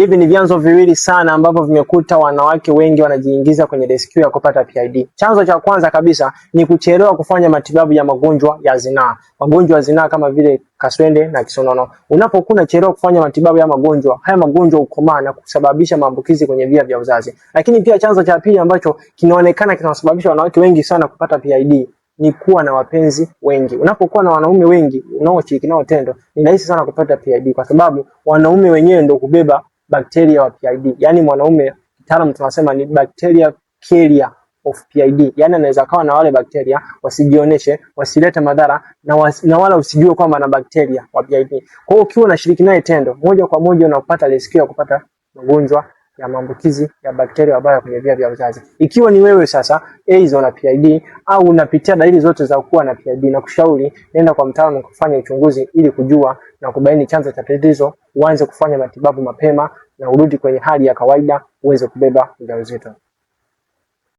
Hivi ni vyanzo viwili sana ambavyo vimekuta wanawake wengi wanajiingiza kwenye rescue ya kupata PID. Chanzo cha kwanza kabisa ni kuchelewa kufanya matibabu ya magonjwa ya zinaa. Magonjwa ya zinaa kama vile kaswende na kisonono. Unapokuwa unachelewa kufanya matibabu ya magonjwa haya, magonjwa hukomaa na kusababisha maambukizi kwenye via vya uzazi. Lakini pia chanzo cha pili ambacho kinaonekana kinasababisha wanawake wengi sana kupata PID ni kuwa na wapenzi wengi. Unapokuwa na wanaume wengi unaoshiriki nao tendo, ni rahisi sana kupata PID kwa sababu wanaume wenyewe ndio kubeba bakteria wa PID. Yaani mwanaume kitaalamu tunasema ni bacteria carrier of PID. Yaani anaweza kawa na wale bakteria wasijioneshe, wasilete madhara na wala usijue kwamba ana bakteria wa PID. Kwa hiyo ukiwa unashiriki naye tendo, moja kwa moja unapata riski ya kupata magonjwa ya maambukizi ya bakteria wabaya kwenye via vya uzazi. Ikiwa ni wewe sasa aidha una PID au unapitia dalili zote za kuwa na PID, na kushauri nenda kwa mtaalamu kufanya uchunguzi ili kujua na kubaini chanzo cha tatizo, uanze kufanya matibabu mapema na urudi kwenye hali ya kawaida uweze kubeba ujauzito.